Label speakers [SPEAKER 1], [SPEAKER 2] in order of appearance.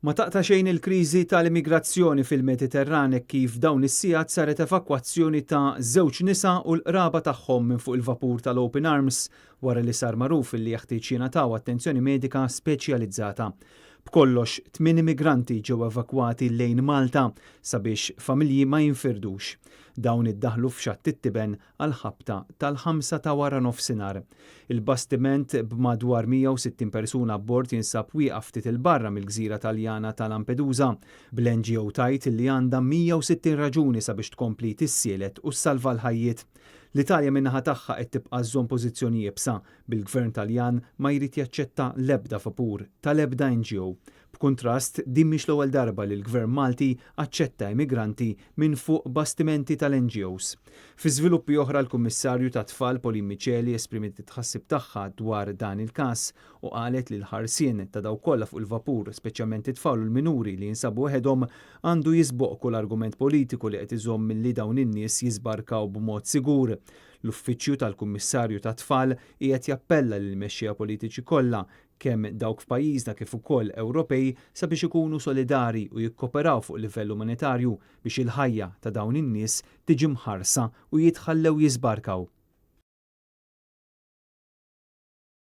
[SPEAKER 1] Ma taqta' xejn il-kriżi tal-immigrazzjoni fil-Mediterran hekk kif dawn is-sigħat saret evakwazzjoni ta' żewġ nisa u l-qraba tagħhom minn fuq il-vapur tal-Open Arms wara li sar magħruf li jeħtieġ jingħataw attenzjoni medika speċjalizzata. B'kollox, tmien immigranti ġew evakwati lejn Malta sabiex familji ma jinfirdux. Dawn iddaħħlu f'Xatt it-Tiben għall-ħabta tal-ħamsa ta' waranofsinhar. Il-bastiment b'madwar 160 persuna abbord jinsab wieqaf ftit 'il barra mill-gżira Taljana ta' Lampedusa, bl-NGO tgħid li għandha 160 raġuni sabiex tkompli tissielet u ssalva l-ħajjiet. L-Italja min-naħa tagħha qed tibqa' żżomm pożizzjoni iebsa, bil-Gvern Taljan ma jrid jaċċetta l-ebda vapur tal-ebda NGO. B'kuntrast, din mhix l-ewwel darba li l-Gvern Malti aċċetta immigranti minn fuq bastimenti tal-NGOs. Fi żviluppi oħra l-Kummissarju tat-Tfal Pauline Miceli esprimiet it-tħassib tagħha dwar dan il-każ u qalet li l-ħarsien ta' dawk kollha fuq il-vapur, speċjalment it-tfal u l-minuri li jinsabu weħedhom, għandu jisboq kull argument politiku li qed iżomm milli dawn in-nies jiżbarkaw b'mod sigur. L-Uffiċċju tal-Kummissarju tat-Tfal qiegħed jappella lill-mexxejja politiċi kollha kemm dawk f'pajjiżna kif ukoll Ewropej sabiex ikunu solidari u jikkoperaw fuq livell umanitarju biex il-ħajja ta' dawn in-nies tiġi mħarsa u jitħallew jiżbarkaw.